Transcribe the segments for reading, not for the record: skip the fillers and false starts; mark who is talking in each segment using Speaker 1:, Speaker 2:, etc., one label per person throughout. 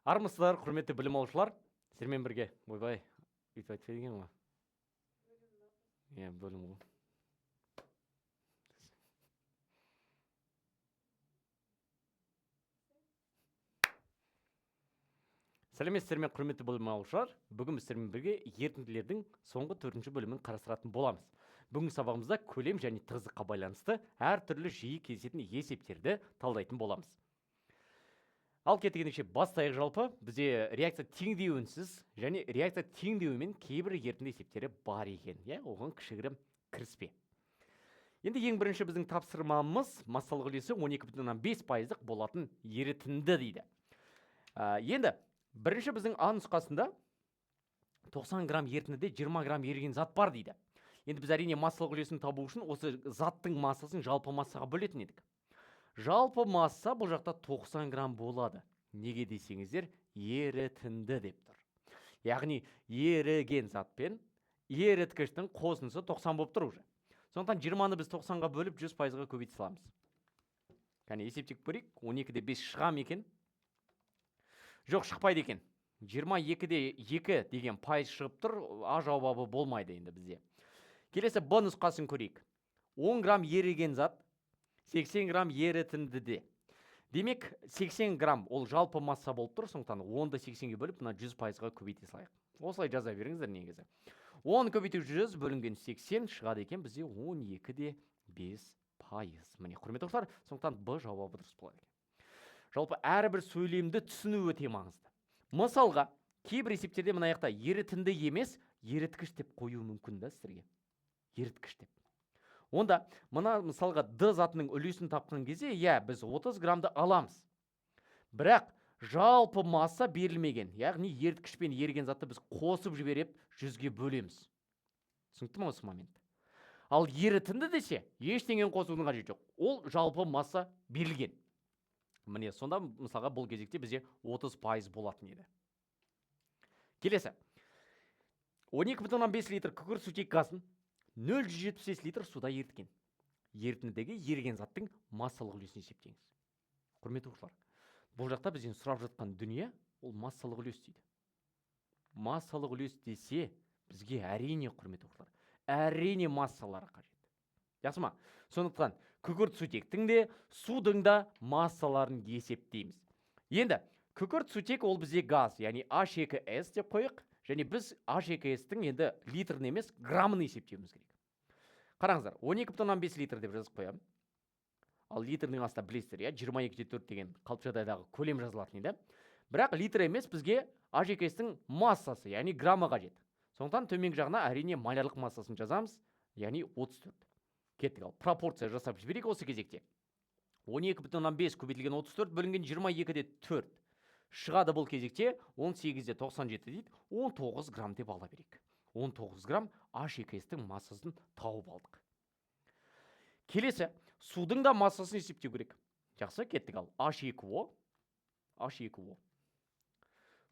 Speaker 1: Армысыздар, құрметті білім алушылар. Сіздермен бірге, ойбай, өйтіп айтпайды екен ғой. Иә, бөлім ғой. Сәлеметсіздер ме, құрметті білім алушылар. Бүгін біз сіздермен бірге ерітінділердің соңғы төртінші бөлімін қарастыратын боламыз. Бүгінгі сабағымызда көлем және тығыздыққа байланысты әртүрлі жиі кездесетін есептерді талдайтын боламыз. Ал кеттік ендеше бастайық. Жалпы бізде реакция теңдеуінсіз және реакция теңдеуімен кейбір ерітінді есептері бар екен, иә, оған кішігірім кіріспе. Енді ең бірінші біздің тапсырмамыз массалық үлесі 12,5% болатын ерітінді дейді. Енді бірінші біздің А нұсқасында 90 грамм ерітіндіде 20 грамм еріген зат бар дейді. Енді біз әрине массалық үлесін табу үшін осы заттың массасын жалпы массаға бөлетін едік. Жалпы масса бұл жақта 90 грамм болады. Неге десеңіздер, ерітінді деп тұр. Яғни еріген зат пен еріткіштің қосындысы 90 болып тұр уже. Сондықтан 20-ны біз 90-ға бөліп 100%-ға көбейте саламыз. Кәне есептеп көрейік. 12-де 5 шыға ма екен? Жоқ, шықпайды екен. 22-де 2 деген пайыз шығып тұр. А жауабы болмайды енді бізде. Келесі Б нұсқасын көрейік. 10 грамм еріген зат 80 грамм ерітіндіде. Демек, 80 грамм ол жалпы масса болып тұр, сондықтан 10-ды 80-ге бөліп, мына 100%-ға көбейте салайық. Осылай жаза беріңіздер негізі. 10 көбейту 100 бөлінген 80 шығады екен бізде 12,5%. Міне, құрметті оқушылар, сондықтан Б жауабы дұрыс болады екен. Жалпы әрбір сөйлемді түсіну өте маңызды. Мысалға, кейбір есептерде мына жақта ерітінді емес, еріткіш деп қою мүмкін да сіздерге. Еріткіш деп. Онда мына мысалға Д затының үлесін тапқан кезде, иә, біз 30 граммды аламыз. Бірақ жалпы масса берілмеген, яғни еріткіш пен еріген затты біз қосып жіберіп 100-ге бөлеміз. Түсінікті ме осы момент? Ал ерітінді десе, ештеңені қосудың қажеті жоқ. Ол жалпы масса берілген. Міне, сонда мысалға бұл кезекте бізде 30% болатын еді. Келесі. 12,5 литр күкірт сутек газын 0,175 литр суда еріткен. Ерітіндідегі еріген заттың массалық үлесін есептеңіз. Құрметті оқушылар, бұл жақта бізден сұрап жатқан дүние ол массалық үлес дейді. Массалық үлес десе, бізге әрине, құрметті оқушылар, әрине массалары қажет. Жақсы ма? Сондықтан күкірт сутектің де, судың да массаларын есептейміз. Енді күкірт сутек ол бізде газ, яғни H2S деп қойық. Және біз H2S-тің енді литрін емес, граммын есептеуіміз керек. Қараңыздар, 12,5 литр деп жазып қоямын. Ал литрдің астында білесіздер, иә, 22,4 деген қалыпты жағдайдағы көлем жазылатын еді. Бірақ литр емес, бізге H2S-тің массасы, яғни граммы қажет. Сондықтан төменгі жағына әрине малярлық массасын жазамыз, яғни 34. Кеттік ал, пропорция жасап жіберейік осы кезекте. 12,5 көбейтілген 34 бөлінген 22,4. Шығады бұл кезекте 18,97 дейді, 19 грамм деп ала берейік. 19 грамм H2S-тің массасын тауып алдық. Келесі, судың да массасын есептеу керек. Жақсы, кеттік ал. H2O, H2O.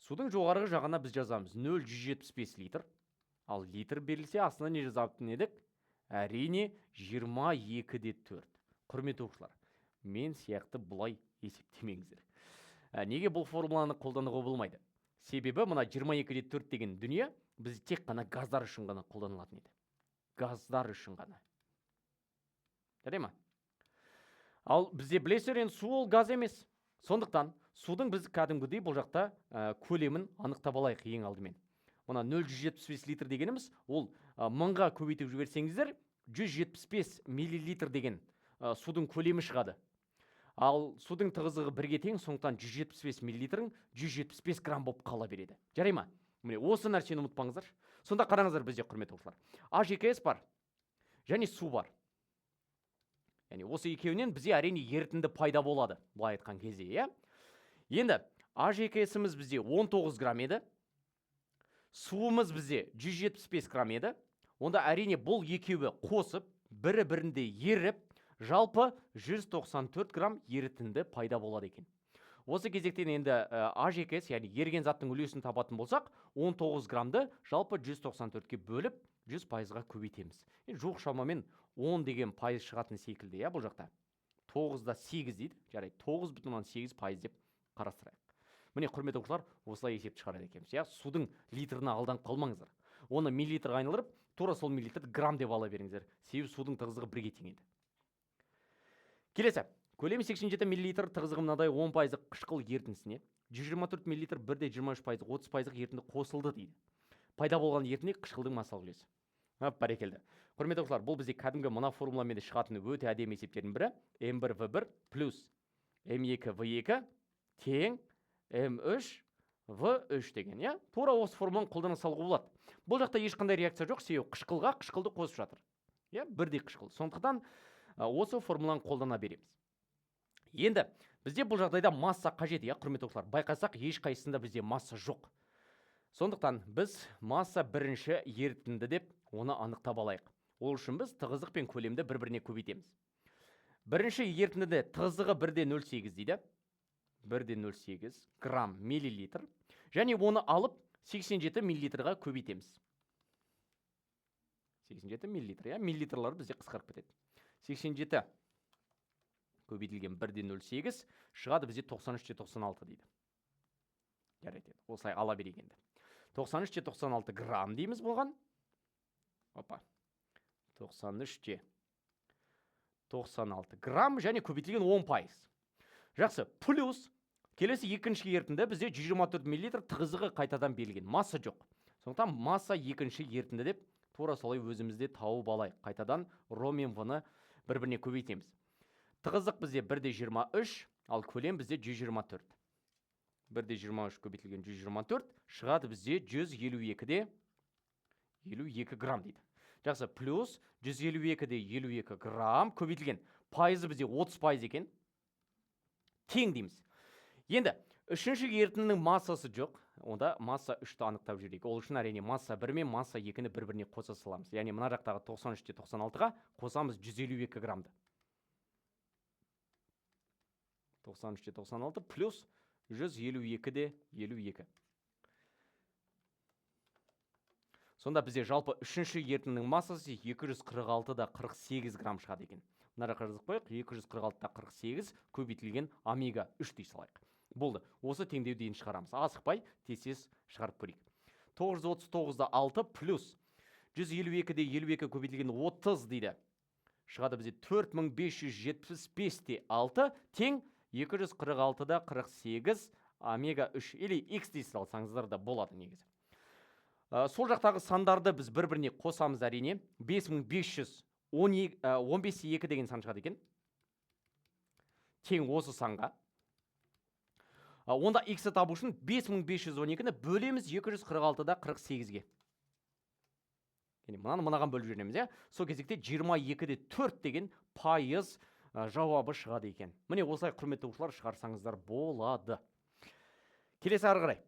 Speaker 1: Судың жоғарғы жағына біз жазамыз 0,175 литр. Ал литр берілсе, астына не жазатын едік? Әрине, 22,4. Құрметті оқушылар, мен сияқты бұлай есептемеңіздер. Неге бұл формуланы қолдануға болмайды? Себебі мына 22,4 деген дүние біз тек қана газдар үшін ғана қолданылатын еді. Газдар үшін ғана. Жарай ма? Ал бізде білесіздер, енді су ол газ емес. Сондықтан судың біз кәдімгідей бұл жақта көлемін анықтап алайық ең алдымен. Мына 0,175 литр дегеніміз ол, мыңға көбейтіп жіберсеңіздер, 175 миллилитр деген, судың көлемі шығады. Ал судың тығыздығы бірге тең, сондықтан 175 миллилитрің 175 грамм болып қала береді. Жарай ма? Міне, осы нәрсені ұмытпаңыздар. Сонда қараңыздар бізде, құрметті оқушылар. H2S бар және су бар. Яғни осы екеуінен бізде әрине ерітінді пайда болады, былай айтқан кезде, иә? Енді H2S-іміз бізде 19 грамм еді. Суымыз бізде 175 грамм еді. Онда әрине бұл екеуі қосып, бірі-бірінде еріп, жалпы 194 грамм ерітінді пайда болады екен. Осы кезектен енді H2S, яғни еріген заттың үлесін табатын болсақ, 19 граммды жалпы 194-ке бөліп, 100%-ға көбейтеміз. Енді жуық шамамен 10 деген пайыз шығатын секілді, иә, бұл жақта. 9-да 8 дейді. Жарайды, 9,8% деп қарастырайық. Міне, құрметті оқушылар, осылай есепті шығарады екенбіз. Иә, судың литріне алданып қалмаңыздар. Оны миллилитрға айналдырып, тура сол миллилитрді грамм деп ала беріңіздер. Себебі судың тығыздығы 1-ге тең еді. Келесі, көлемі 87 миллилитр, тығыздығы мынадай 10% қышқыл ерітіндісіне 124 миллилитр 1,23% 30% ерітінді қосылды дейді. Пайда болған ерітінді қышқылдың массалық үлесі. Hop, бәрекелді. Құрметті оқушылар, бұл бізде кәдімгі мына формуламен де шығатын өте әдемі есептердің бірі. М1 В1 плюс М2 В2 тең М3 В3 деген, иә? Тура осы формуланы қолдана салуға болады. Бұл жақта ешқандай реакция жоқ, себебі қышқылға қышқылды қосып жатыр. Иә, бірдей қышқыл. Сондықтан осы формуланы қолдана береміз. Енді бізде бұл жағдайда масса қажет, иә, құрметті оқушылар. Байқасақ, ешқайсысында бізде масса жоқ. Сондықтан біз масса бірінші ерітінді деп оны анықтап алайық. Ол үшін біз тығыздық пен көлемді бір-біріне көбейтеміз. Бірінші ерітіндіде тығыздығы 1,08 дейді. 1,08 грамм миллилитр. Және оны алып 87 миллилитрға көбейтеміз. 87 миллилитр, иә, миллилитрлар бізде қысқарып кетеді. 87 көбейтілген 1,08 шығады бізде 93,96 дейді. Жарайды, осылай ала берейік енді. 93,96 грамм дейміз болған. Опа. 93,96 грамм және көбейтілген 10%. Жақсы, плюс келесі екінші ерітінді бізде 124 миллилитр, тығыздығы қайтадан берілген, масса жоқ. Сондықтан масса екінші ерітінді деп тура солай өзімізде тауып алайық. Қайтадан ро мен в-ны бір-біріне көбейтеміз. Тығыздық бізде 1,23, ал көлем бізде 124. 1,23 көбейтілген 124 шығады бізде 152,52 грамм дейді. Жақсы, плюс 152,52 грамм көбейтілген пайызы бізде 30% екен. Тең дейміз. Енді үшінші ерітіндінің массасы жоқ. Онда масса 3-ті анықтап жіберейік. Ол үшін әрине масса 1 мен масса 2-ні бір-біріне қоса саламыз. Яғни мына жақтағы 93,96-ға қосамыз 152 граммды. 93,96 плюс 152,52. Сонда бізде жалпы үшінші ерітіндінің массасы 246,48 грамм шығады екен. Мына жаққа жазып қояйық, 246,48 көбейтілген омега 3 дей салайық. Болды, осы теңдеуді енді шығарамыз. Асықпай тез-тез шығарып көрейік. 939,6 плюс 152,52 көбейтілген 30 дейді. Шығады бізде 4575,6 тең 246,48 омега 3 или x дей салсаңыздар да болады негізі. Сол жақтағы сандарды біз бір-біріне қосамыз әрине. Бес мың бес жүз он он бес екі деген сан шығады екен. Тең осы санға. Онда x-ті табу үшін бес мың бес жүз он екіні бөлеміз 246,48-ге. Яғни мынаны мынаған бөліп жібереміз, иә? Сол кезекте 22,4 деген пайыз жауабы шығады екен. Міне осылай, құрметті оқушылар, шығарсаңыздар болады. Келесі ары қарай.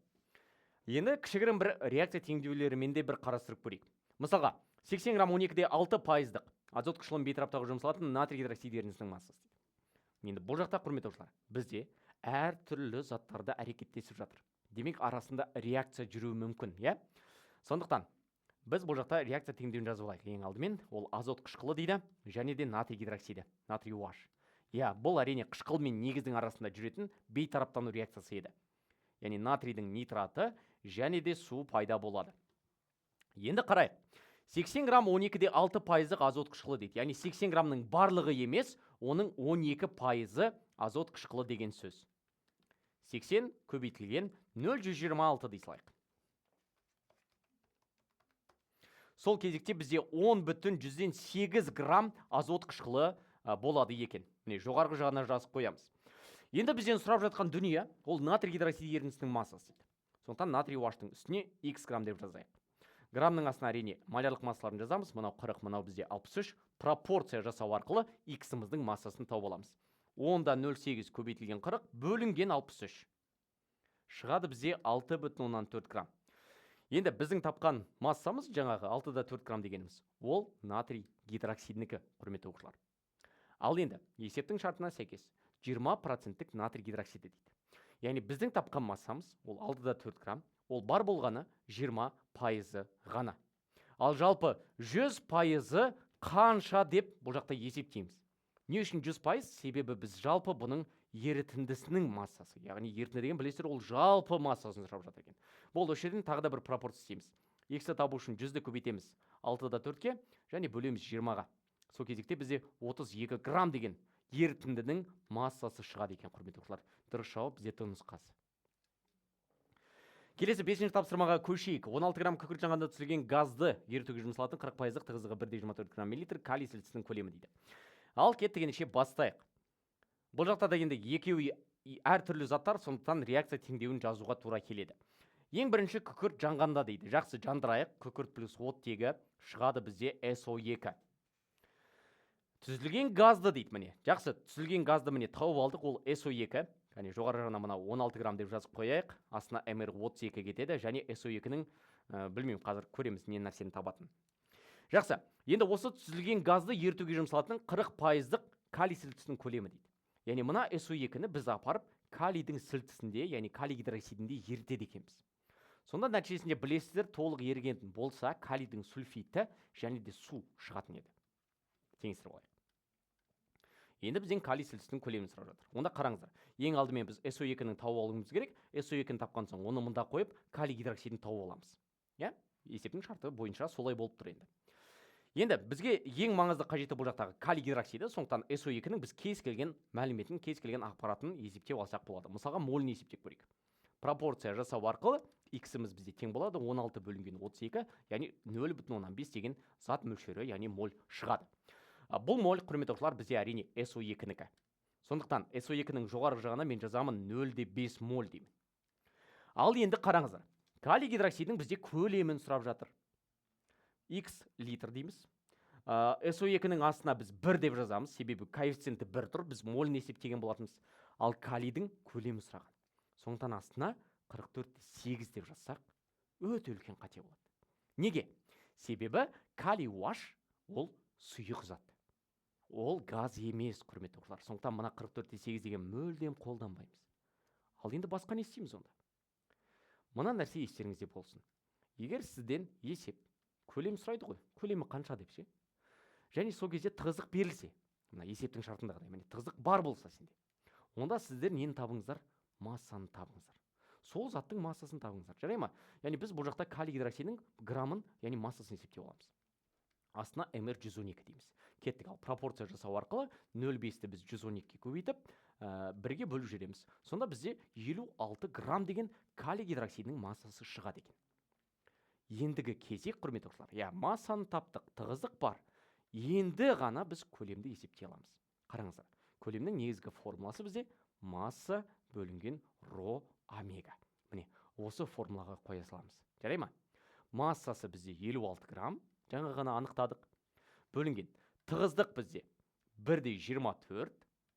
Speaker 1: Енді кішігірім бір реакция теңдеулерімен де бір қарастырып көрейік. Мысалға, 80 грамм 12,6% азот қышқылын бейтараптауға жұмсалатын натрий гидроксид ерітіндісінің массасы дейді. Енді бұл жақта, құрметті оқушылар, бізде әртүрлі заттарда әрекеттесіп жатыр. Демек, арасында реакция жүруі мүмкін, иә? Сондықтан біз бұл жақта реакция теңдеуін жазып алайық. Ең алдымен ол азот қышқылы дейді және де натрий гидроксиді, натрий OH. Иә, бұл әрине қышқыл мен негіздің арасында жүретін бейтараптану реакциясы еді. Яғни натрийдің нитраты және де су пайда болады. Енді қарайық. 80 грамм 12,6% азот қышқылы дейді. Яғни 80 граммның барлығы емес, оның 12% азот қышқылы деген сөз. 80 көбейтілген 0,126 дей салайық. Сол кезекте бізде 10,8 грамм азот қышқылы болады екен. Міне, жоғарғы жағына жазып қоямыз. Енді бізден сұрап жатқан дүние, ол натрий гидроксид ерітіндісінің массасы дейді. Сондықтан натрий OH-тың үстіне x грамм деп жазайық. Граммның астына әрине молярлық массаларын жазамыз. Мынау 40, мынау бізде 63. Пропорция жасау арқылы x-іміздің массасын тауып аламыз. Онда 0,8 көбейтілген 40 бөлінген 63. Шығады бізде 6,4 грамм. Енді біздің тапқан массамыз жаңағы 6,4 грамм дегеніміз, ол натрий гидроксидінікі, құрметті оқушылар. Ал енді есептің шартына сәйкес 20% натрий гидроксиді дейді. Яғни біздің тапқан массамыз ол 6,4 грамм, ол бар болғаны 20% ғана. Ал жалпы 100% қанша деп бұл жақта есептейміз. Не үшін 100%? Себебі біз жалпы бұның Ерітіндісінің массасы. Яғни ерітінді деген, білесіздер, ол жалпы массасын сұрап жатыр екен. Болды, осы жерден тағы да бір пропорция істейміз. X-ті табу үшін 100-ді көбейтеміз 6-да 4-ке және бөлеміз 20-ға. Сол кезекте бізде 32 грамм деген ерітіндінің массасы шығады екен, құрметті оқушылар. Дұрыс жауап бізде Д нұсқасы. Келесі бесінші тапсырмаға көшейік. 16 грамм күкірт жанғанда түзілген газды ерітуге жұмсалатын 40 пайыздық, тығыздығы 1,24 грамм миллилитр калий сілтісінің көлемі дейді. Ал кеттік ендеше, бастайық. Бұл жақта да енді екеуі әртүрлі заттар, сондықтан реакция теңдеуін жазуға тура келеді. Ең бірінші күкірт жанғанда дейді. Жақсы, жандырайық. Күкірт плюс оттегі, шығады бізде SO2. Түзілген газды дейді, міне. Жақсы, түзілген газды, міне, тауып алдық, ол SO2. Яғни жоғары жағына мына 16 грамм деп жазып қояйық. Астына МР 32 кетеді және SO2-нің білмеймін, қазір көреміз не нәрсені табатынын. Жақсы, енді осы түзілген газды ерітуге жұмсалатын 40 пайыздық калий сілтісінің көлемі дейді. Яғни мына SO2-ні біз апарып калийдің сілтісінде, яғни калий гидроксидінде ерітеді екенбіз. Сонда нәтижесінде, білесіздер, толық еріген болса, калийдің сульфиті және де су шығатын еді. Теңестіріп алайық. Енді бізден калий сілтісінің көлемін сұрап жатыр. Онда қараңыздар, ең алдымен біз SO2-нің тауып алуымыз керек. SO2-ні тапқан соң, оны мында қойып, калий гидроксидін тауып аламыз. Иә? Есептің шарты бойынша солай болып тұр енді. Енді бізге ең маңызды қажеті бұл жақтағы калий гидроксиді, сондықтан SO2-нің біз кез келген мәліметін, кез келген ақпаратын есептеп алсақ болады. Мысалға, молін есептеп көрейік. Пропорция жасау арқылы x-іміз бізде тең болады 16 бөлінген 32, яғни 0,5 деген зат мөлшері, яғни моль шығады. Бұл моль, құрметті оқушылар, бізде, әрине, SO2-нікі. Сондықтан SO2-нің жоғарғы жағына мен жазамын 0,5 моль деймін. Ал енді қараңыздар, калий гидроксидінің бізде көлемін сұрап жатыр. X литр дейміз. SO2-нің астына біз 1 деп жазамыз, себебі коэффициенті 1 тұр, біз молін есептеген болатынбыз. Ал калийдің көлемі сұраған. Сондықтан астына 44,8 деп жазсақ, өте үлкен қате болады. Неге? Себебі калий OH ол сұйық зат. Ол газ емес, құрметті оқушылар. Сондықтан мына 44,8 деген мүлдем қолданбаймыз. Ал енді басқа не істейміз онда? Мына нәрсе естеріңізде болсын. Егер сізден есеп көлем сұрайды ғой, көлемі қанша деп ше? Және сол кезде тығыздық берілсе, мына есептің шартындағыдай, міне, тығыздық бар болса сенде, онда сіздер нені табыңыздар? Массаны табыңыздар. Сол заттың массасын табыңыздар. Жарай ма? Яғни біз бұл жақта калий гидроксидінің граммын, яғни массасын есептеп аламыз. Астына МР 112 дейміз. Кеттік, ал пропорция жасау арқылы 0,5-ті біз 112-ге көбейтіп, бірге бөліп жібереміз. Сонда бізде 56 грамм деген калий гидроксидінің массасы шығады екен. Ендігі кезек, құрметті оқушылар, иә, массаны таптық, тығыздық бар. Енді ғана біз көлемді есептей аламыз. Қараңыздар, көлемнің негізгі формуласы бізде масса бөлінген ро омега. Міне, осы формулаға қоя саламыз. Жарай ма? Массасы бізде 56 грамм, жаңа ғана анықтадық. Бөлінген тығыздық бізде 1,24.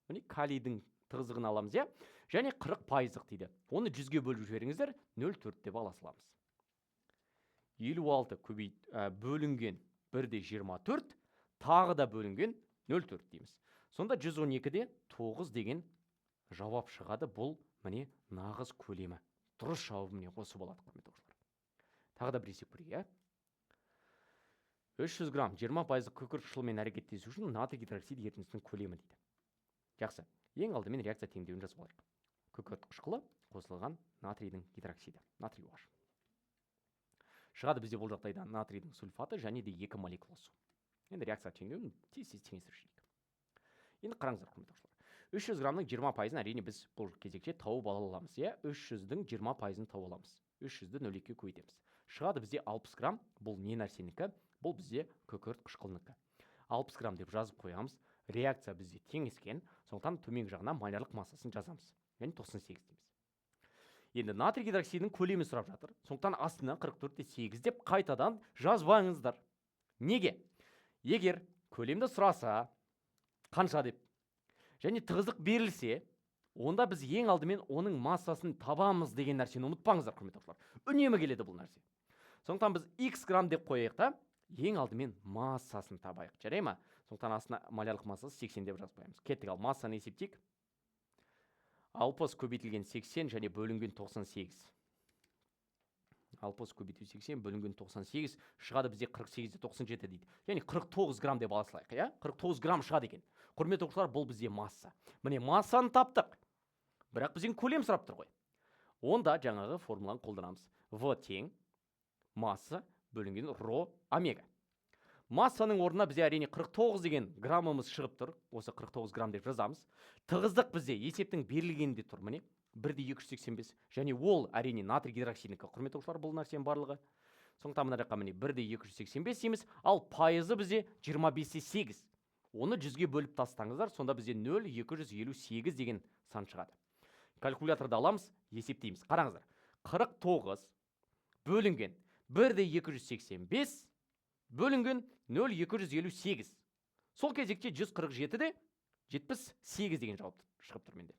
Speaker 1: Міне, калийдің тығыздығын аламыз, иә? Және 40 пайыздық дейді. Оны 100-ге бөліп жіберіңіздер, 0,4 деп ала саламыз. 56 бөлінген 1,24, тағы да бөлінген 0,4 дейміз. Сонда 112-де 9 деген жауап шығады. Бұл, міне, нағыз көлемі. Дұрыс жауабы, міне, осы болады, құрметті оқушылар. Тағы да бір есеп көрейік, иә? 300 грамм 20 пайыздық күкірт қышқылымен әрекеттесу үшін натрий гидроксид ерітіндісінің көлемі дейді. Жақсы. Ең алдымен реакция теңдеуін жазып алайық. Күкірт қышқылы қосылған натрийдің гидроксиді, натрий OH. Шығады бізде бұл жағдайда натрийдің сульфаты және де 2 молекула су. Енді реакция теңдеуін тез-тез теңестіріп жіберейік. Енді қараңыздар, құрметті оқушылар. 300 граммның 20 пайызын, әрине, біз бұл кезекте тауып ала аламыз, иә? 300-дің 20 пайызын тауып аламыз. 300-ді 0,2-ге көбейтеміз. Шығады бізде 60 грамм. Бұл не нәрсенікі? Бұл бізде күкірт қышқылынікі. 60 грамм деп жазып қоямыз. Реакция бізде теңескен, сондықтан төменгі жағына молярлық массасын жазамыз. Яғни 98 дейміз. Енді натрий гидроксидінің көлемін сұрап жатыр. Сондықтан астына 44,8 деп қайтадан жазбаңыздар. Неге? Егер көлемді сұраса, қанша деп, және тығыздық берілсе, онда біз ең алдымен оның массасын табамыз деген нәрсені ұмытпаңыздар, құрметті оқушылар. Үнемі келеді бұл нәрсе. Сондықтан біз x грамм деп қояйық та, ең алдымен массасын табайық. Жарай ма? Сондықтан астына молярлық массасы 80 деп жазып қоямыз. Кеттік, ал массаны есептейік. 60 көбейтілген 80 және бөлінген 98. 60 көбейту 80 бөлінген 98, шығады бізде 48,97 дейді. Яғни 49 грамм деп ала салайық, иә? 49 грамм шығады екен. Құрметті оқушылар, бұл бізде масса. Міне, массаны таптық. Бірақ бізден көлем сұрап тұр ғой. Онда жаңағы формуланы қолданамыз. В тең масса бөлінген ро омега. Массаның орнына бізде әрине 49 деген граммымыз шығып тұр. Осы 49 грамм деп жазамыз. Тығыздық бізде есептің берілгенінде тұр, міне 1,285. Және ол әрине натрий гидроксидінікі, құрметті оқушылар, бұл нәрсенің барлығы. Сондықтан мына жаққа міне 1,285 дейміз. Ал пайызы бізде 25,8. Оны 100-ге бөліп тастаңыздар, сонда бізде 0,258 деген сан шығады. Калькуляторды аламыз, есептейміз. Қараңыздар, 49 бөлінген 1,285 бөлінген 0,258. Сол кезекте 147,78 деген жауап шығып тұр менде.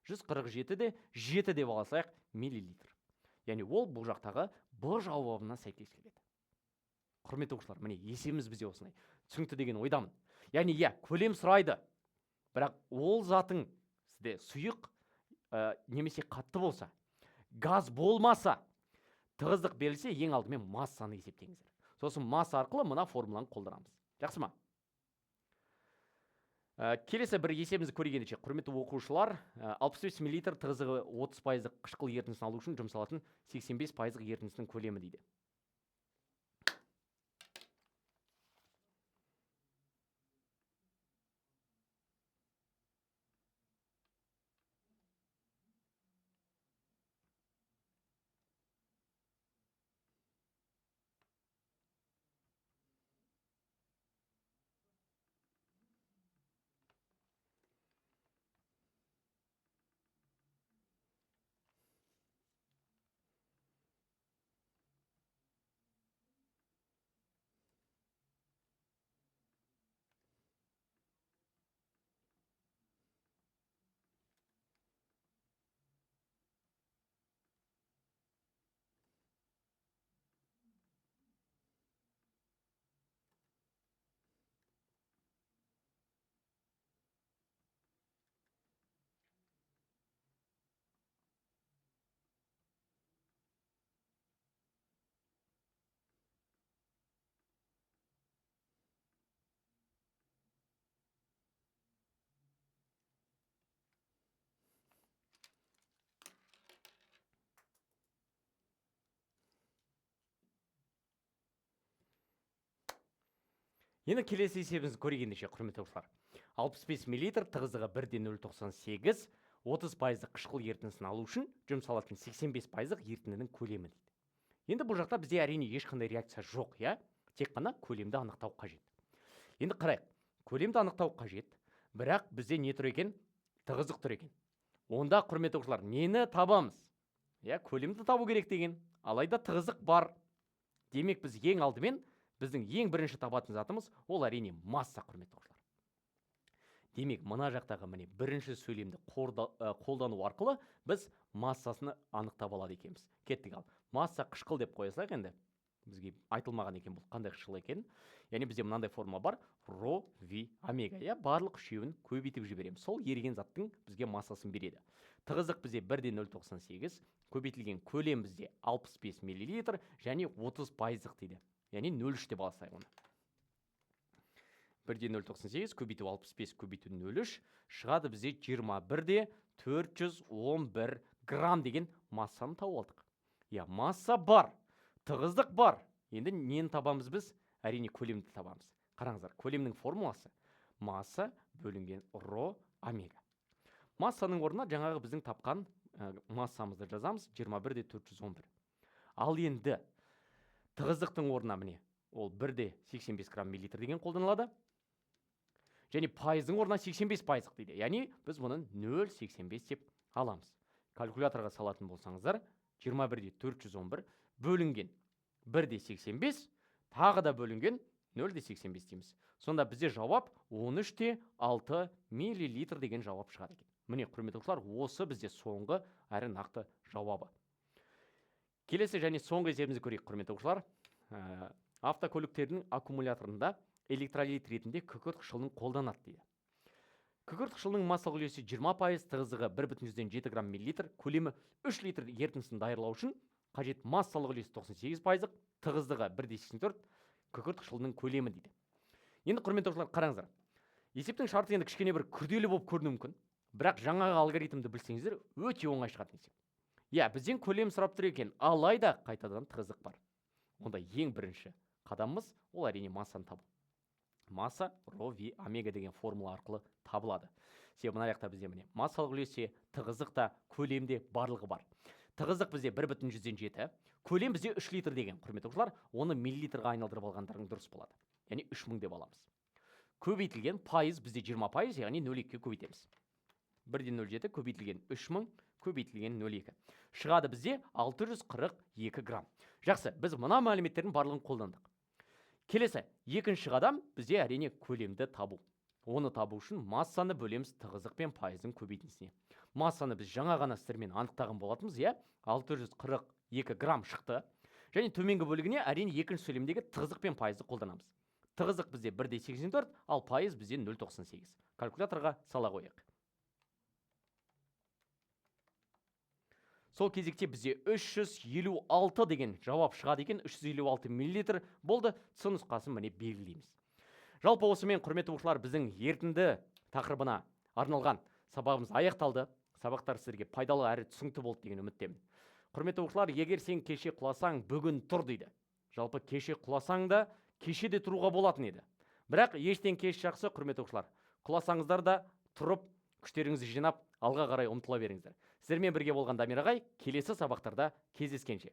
Speaker 1: 147,7 деп алсақ миллилитр. Яғни ол бұл жақтағы Б жауабына сәйкес келеді. Құрметті оқушылар, міне есебіміз бізде осындай. Түсінікті деген ойдамын. Яғни иә, көлем сұрайды. Бірақ ол затың сізде сұйық, немесе қатты болса, газ болмаса, тығыздық берілсе, ең алдымен массаны есептеңіздер. Сосын масса арқылы мына формуланы қолданамыз. Жақсы ма? Келесі бір есебімізді көрейік ендеше. Құрметті оқушылар, 65 миллилитр тығыздығы 30% қышқыл ерітіндісін алу үшін жұмсалатын 85% ерітіндісінің көлемі дейді. Енді келесі есебімізді көрейік ендеше, құрметті оқушылар. 65 миллилитр тығыздығы 1,098, 30% қышқыл ерітіндісін алу үшін жұмсалатын 85% ерітіндінің көлемі дейді. Енді бұл жақта бізде әрине ешқандай реакция жоқ, иә? Тек қана көлемді анықтау қажет. Енді қарайық, көлемді анықтау қажет, бірақ бізде не тұр екен? Тығыздық тұр екен. Онда, құрметті оқушылар, нені табамыз? Иә, көлемді табу керек деген. Алайда тығыздық бар. Демек, біз ең алдымен біздің ең бірінші табатын затымыз ол әрине масса, құрметті оқушылар. Демек, мына жақтағы міне бірінші сөйлемді қолдану арқылы біз массасыны анықтап алады екенбіз. Кеттік ал. Масса қышқыл деп қоя салайық енді. Бізге айтылмаған екен бұл қандай қышқыл екенін. Яғни бізде мынандай форма бар. Ро, ви, омега. Иә, барлық үшеуін көбейтіп жібереміз. Сол еріген заттың бізге массасын береді. Тығыздық бізде 1,098, көбейтілген көлем бізде 65 миллилитр және 30% дейді. Яғни 0,3 деп алсақ оны. 1,098 көбейту 65 көбейту 0,3 шығады бізде 21,411 грамм деген массаны тауып алдық. Иә, масса бар, тығыздық бар. Енді нені табамыз біз? Әрине көлемді табамыз. Қараңыздар, көлемнің формуласы масса бөлінген ро омега. Массаның орнына жаңағы біздің тапқан массамызды жазамыз 21,411. Ал енді тығыздықтың орнына міне ол 1,85 грамм миллилитр деген қолданылады. Және пайыздың орнына 85% дейді. Яғни біз бұны 0,85 деп аламыз. Калькуляторға салатын болсаңыздар, 21,411 бөлінген 1,85 тағы да бөлінген 0,85 дейміз. Сонда бізде жауап 13,6 миллилитр деген жауап шығады екен. Міне, құрметті оқушылар, осы бізде соңғы әрі нақты жауабы. Келесі және соңғы есебімізді көрейік, құрметті оқушылар. Автокөліктердің аккумуляторында электролит ретінде күкірт қышқылын қолданады дейді. Күкірт қышқылының массалық үлесі 20%, тығыздығы 1,7 грамм миллилитр, көлемі 3 литр ерітіндісін даярлау үшін қажет массалық үлесі 98%, тығыздығы 1,84, күкірт қышқылының көлемі дейді. Енді, құрметті оқушылар, қараңыздар. Есептің шарты енді кішкене бір күрделі болып көрінуі мүмкін. Бірақ жаңағы алгоритмді білсеңіздер, өте оңай шығатын есеп. Иә, бізден көлем сұрап тұр екен, алайда қайтадан тығыздық бар. Онда ең бірінші қадамымыз ол әрине массаны табу. Масса ро ви омега деген формула арқылы табылады. Себебі мына жақта бізде міне массалық үлес те, тығыздық та, көлем де барлығы бар. Тығыздық бізде 1,7, көлем бізде 3 литр деген, құрметті оқушылар, оны миллилитрға айналдырып алғандарың дұрыс болады. Яғни 3000 деп аламыз. Көбейтілген пайыз бізде 20%, яғни 0,2-ге көбейтеміз. 1,07 көбейтілген 3000 көбейтілген 0,2. Шығады бізде 642 грамм. Жақсы, біз мына мәліметтердің барлығын қолдандық. Келесі, екінші қадам бізде әрине көлемді табу. Оны табу үшін массаны бөлеміз тығыздық пен пайыздың көбейтіндісіне. Массаны біз жаңа ғана сіздермен анықтаған болатынбыз, иә? 642 грамм шықты. Және төменгі бөлігіне әрине екінші сөйлемдегі тығыздық пен пайызды қолданамыз. Тығыздық бізде 1,84, ал пайыз бізде 0,98. Калькуляторға сала қояйық. Сол кезекте бізде 356 деген жауап шығады екен. 356 миллилитр болды. С нұсқасын міне белгілейміз. Жалпы осымен, құрметті оқушылар, біздің ерітінді тақырыбына арналған сабағымыз аяқталды. Сабақтар сіздерге пайдалы әрі түсінікті болды деген үміттемін. Құрметті оқушылар, егер сен кеше құласаң, бүгін тұр дейді. Жалпы кеше құласаң да, кеше де тұруға болатын еді. Бірақ ештен кеш жақсы, құрметті оқушылар. Құласаңыздар да тұрып, күштеріңізді жинап, алға қарай ұмтыла беріңіздер. Сіздермен бірге болған Дамир ағай, келесі сабақтарда кездескенше.